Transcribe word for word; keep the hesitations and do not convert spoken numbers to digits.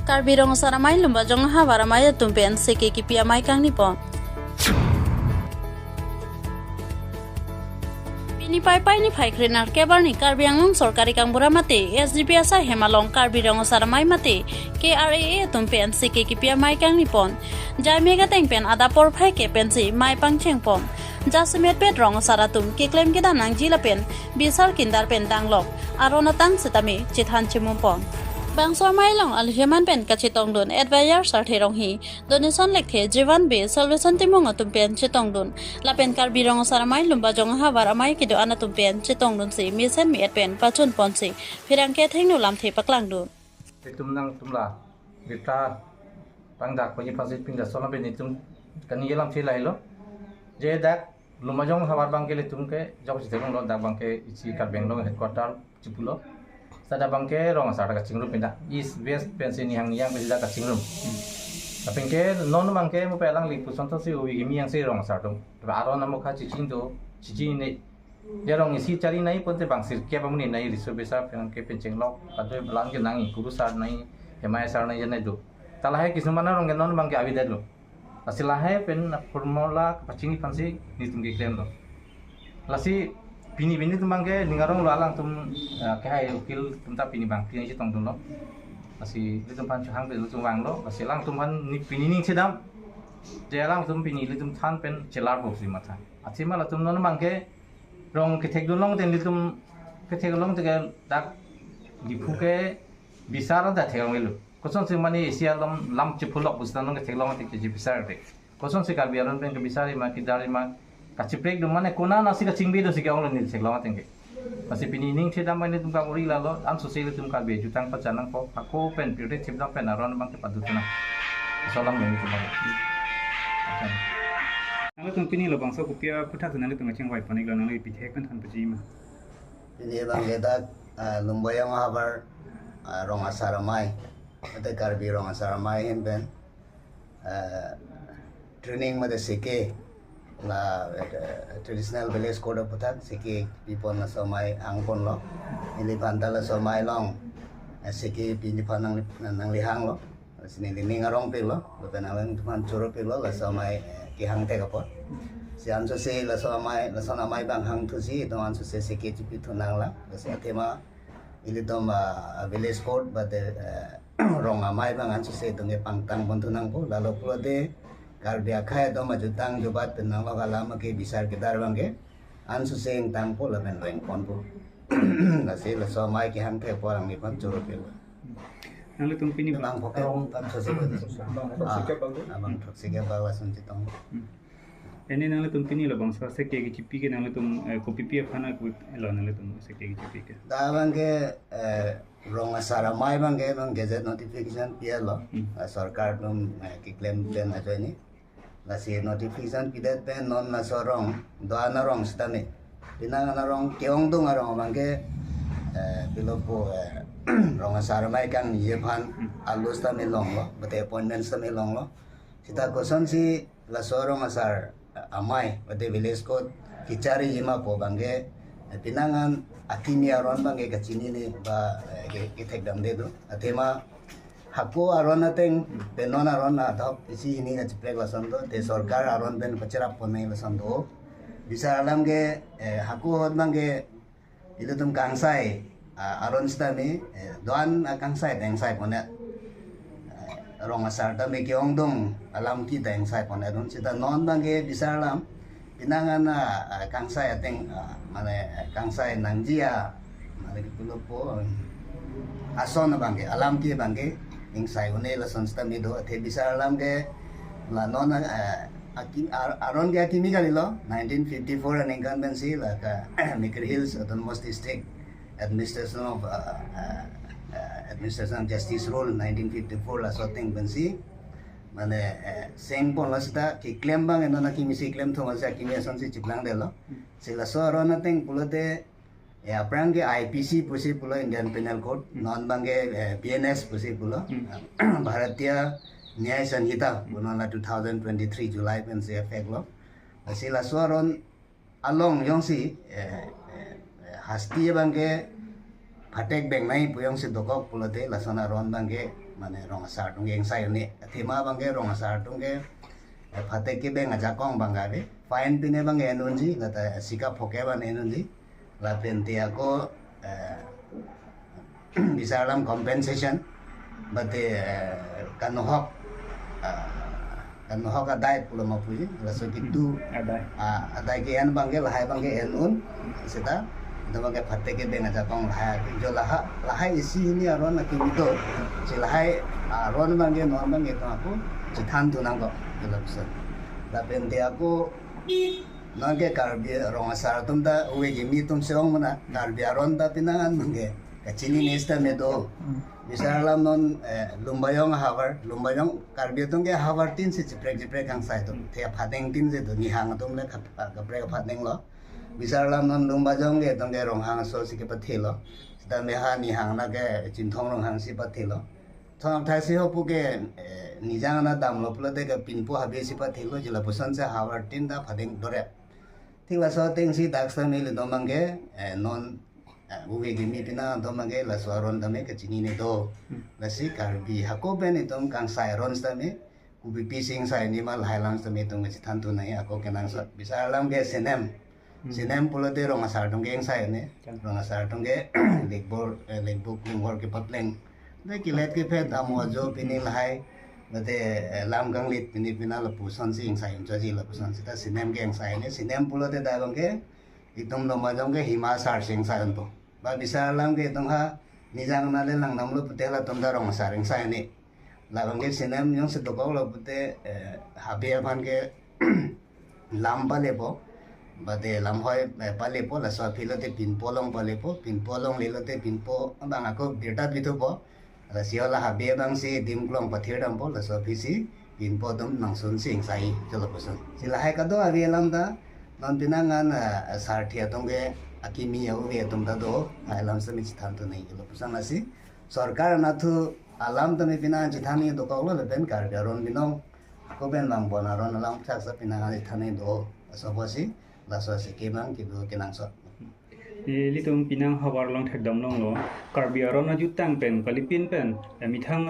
Karbi Rong Asar Amei Lumbajong Havar Amei atum pen seke kipi amei kangni pon. Pini Paipai niphai krenerkep arni Karbi Anglong Sorkari Gaonbura mate S D P asai hem along Karbi Rong Asar Amei mate K R A A atum pen seke kipi amei kangni pon. Jaime gateng pen adap porphai ke pensi mei pangcheng pon. Jasemet pet rong asar atum keklem kedam nangji lapen bisar kindar pen danglok aron atang setame chethan chemum pon. Bangso amei along alheman pen kachetongdun Advisor Sarthe Ronghi, Donation Lekthe, Jivan Bey, Salvation Timung atum pen chetongdun. Lapen Karbi Rong Asar Amei Lumbajong Havar Amei kedo-an atum pen chetongdunsi mesen me-et pen pachun ponsi pherangke athengno lamthe paklangdun. Itum nangtum la birta tangdak pagi pasi pinda solam pen itum kani yelam si lahelo. Je dak Lumbajong Havar abangke ilitum ke jok si theklonglo, dak abangke isi Karbi Anglong headquarter chipulo. Seta abangke rong asar kachingrum pinda. East, West pensi nihang niyang pensi dak kachingrum. Lapen ke non abangke mo pe alangli puson thotsi uwi kimi yangsi rong asar atum. Aron amokha chiching do, chiching ne. Ya rong isi chari nai ponte bang sirkep amonit nai, riso besa pen ke pen chenglok, kadoi balang ke nangji, kurusar nai, hemai asar nai, ya nai do. Ta lahai kisum arong ke non abangke avedetlo. Lasi lahai pen formula kapachini aphansi nelitum keklemlo. Lasi pini pini atum abangke ning aronglo, alangtum, eh, kehai ukil atum ta pini abang pini chetongdunlo. Lasi ilitum aphan chohang pen ilitum vanglo. Lasi alangtum aphan ni pini ning chedam. Je alangtum pini ilitum than pen chelarpo pusi matha. Athema latum non abangke rong kethekdun long te nelitum kethek long te ke dak Diphu ke bisar ta theklong elo. Kosonsi mane isi alam lam chiphulok pusita non ketheklong te keji bisar te. Kosonsi Karbi aron pen kebisar ma, kedar ma, kachiprek do mane konat nasi kachingbe dosi ke-ong lo neli theklong ateng ke. Lasi pini ning chedam ilitum kanguri lalo, ansose ilitum Karbi jutang pachan nangpo, hako pen pirthe thipdam pen aron abangke padut nang. Solam lo nelitum abang. Nangtum pini labangso kopi aphuthak nangtum kachingvai pon-iklo, nangli pithek pen than paji ma? Pini abangke dak, ah, Lumbajong Havar, ah, Rong Asar Amei, ate Karbi Rong Asar Amei ahin pen, ah, training mate seke la, eh, traditional village code aphuthak seke pipon laso amei hangponlo. Neliphan ta laso amei along, eh, seke pi neliphan nang, nangli hanglo. Lasi neli ning arong pilo, lapen alangtum aphan choro pilo, laso amei, eh, kehang thek apot. Si ansose laso amei, laso amei abang hangthusi, itum ansose seke chipi thu nanglang, lasi athema ilitum, ah, village code, mate, eh, rong amei abang ansose itum kepangtang pon thu nangpo, lalo pulote Karbi akhei atum ajutang jubat pen nanglok alam ke bisar kedar abangke ansose ingtangpo lapen lo ingponpo. Lasi laso amei kehang thek apot alangliphan choro pilo. Nanglitum pini bang phoke rong kan sose ko. Bang phoke bang. Ah, bang phoke bang lason chetong. Hmm. Ene nanglitum pini labangso seke kechipi ke nanglitum, eh, kopipi aphan akut lo nanglitum seke kechipi ke? Dak abangke, eh, Rong Asar Amei abangke non gazette notification pilo. Hmm. Ah, sorkar atum, eh, keklem pen ajoine. Lasi notification pidet pen non laso arong, do-an arong sitame, penang an arong ke-ongdung arong abangke, eh, pilopo, eh, Rong Asar Amei kangniji aphan alo sitame longlo, mate appointment sitame longlo. Seta kosonsi laso Rong Asar Amei, mate village code kechariji ma pu abangke, eh, penang an akimi aron abangke kachinine ba, eh, ke, kethekdamde do. Athema hako aron ateng pen non aron adhok isi hini kachiprek lason do, te sorkar aron pen pacherap pon nai lason do. Bisar alam ke, eh, hako ahut abangke ilitum kangsai, ah, aron sitame, eh, do-an, ah, kangsai ta ingsai pon-et. Eh, Rong Asar tame ke-ongdung alam ke ta ingsai pon-et dun, seta non abangke bisar alam penang an, ah, kangsai ateng, ah, mane, eh, kangsai nangji a, mane ke pulopo, um, ason abangke, alam ke abangke ingsai un-e lason sitame do, athe bisar alam ke la non, eh, akim-, ar-, aron ke akimi kalilo, nineteen fifty-four aningkan pensi la ka Mikir Hills Autonomous District Administration of, uh, uh, uh, Administration of Justice Rule nineteen fifty-four laso ateng pensi, mane, eh, seng ponlo seta keklem abang non akimi si klemthom si akimi asonsi chiplangdetlo. Si laso aron ateng pulote, eh, aphrang ke I P C pusi pulo, Indian Penal Code, non abangke, eh, B N S pusi pulo. Hmm. Bharatiya Nyay Sanhita pu non la two thousand twenty-three July pensi effect lo. Si laso aron along jongsi, eh, eh, hasti abangke phatek beng nangji pu jongsi dokok pulote lason aron abangke mane rong asar atum ke ingsai un-e. Athema abangke rong asar atum ke, eh, phatek kebeng ajakong abangke ave. Fine pine abangke en unji, lata sika phoke abang en unji. Lapen te ako, eh, bisar alam compensation, mate, eh, kanohok, ah, kanohok adai pulo ma puji, laso kitu, adai. Ah, adai ke-en abangke, lahai abangke en un, seta, itum abangke phatek kebeng ajakong lahai, jo lahai, lahai isi hini aron akimi do, si lahai aron abangke, non abangke itum ako, chethan thu nangkok, jo lapuson. Lapen te ako, non ke Karbi rong asar atum ta, ove kimi atum si ong mena, Karbi aron ta pinangan abangke kachinine sitame do. Hmm. Bisar alam non, eh, Lumbajong ahavar, Lumbajong Karbi atum ke ahavar tin si chiprek chiprek kangsai atum. Hmm. Te aphateng tin si do, Nihang atum le kap-, kaprek aphateng lo. Bisar alam non Lumbajong ke atum ke Ronghang aso si kepathelo. Sitame ha Nihang na ke Chinthong Ronghang si pathelo. Thong thai si ho pu ke, eh, Nijang na damlo pulote ke pinpo habe si pathelo, jo lapuson si ahavar tin ta aphateng dorep. Thik laso ateng si dak sitame ilitum abangke, eh, non, eh, ove kimi pinang atum abangke laso aron tame kachinine do. Hmm. Lasi Karbi hako pen itum kangsai aron sitame, kopi pi si ingsai un-e ma lahai alam sitame itum kachethan thu nangji, ako kenangsot. Bisar alam ke C N M. Hmm. C N M pulote rong asar atum ke ingsai un-e. Kan. Rong asar atum ke lekbor, eh, lekbor klingkor kepapleng. Te kelet kephet amo ajo pine lahai, mate, eh, lam kanglit pine pina lapuson si ingsai un-e, jo lapuson seta C N M ke ingsai un-e, C N M pulote dak abangke, itum Lumbajong ke Hima asar si ingsai unpo. Ba bisar alam ke itum ha, Nijang na le lang namlo pute latum ta rong asar ingsai un-e. Labangke C N M jongsi dokoklo pute, eh, habe aphan ke lam palepo, mate lamhoi, eh, palepo, laso aphi lote pinpo along palepo, pinpo along lelote pinpo abang ako birta pithupo, lasi hala habe abang si dim klong pathir dampo, laso aphi si pinpo atum nangsun si ingsai, jo lapuson. Si lahai kado ave alam ta, non pinangan, eh, sarthe atum ke akimi ove atum ta do, lahai alam sitame chethan thu nangji, jo lapuson lasi. Sorkar anatthu alam tame pinang chethan nangji dokoklo lapen Karbi aron binong ako pen bang bon aron alam thaksa pinang chethan nangji do, laso apotsi, laso si kevang kedo kenangsot. Ilitum pinang havar along thekdam longlo, Karbi aron ajutang pen, kalipin pen, eh, methang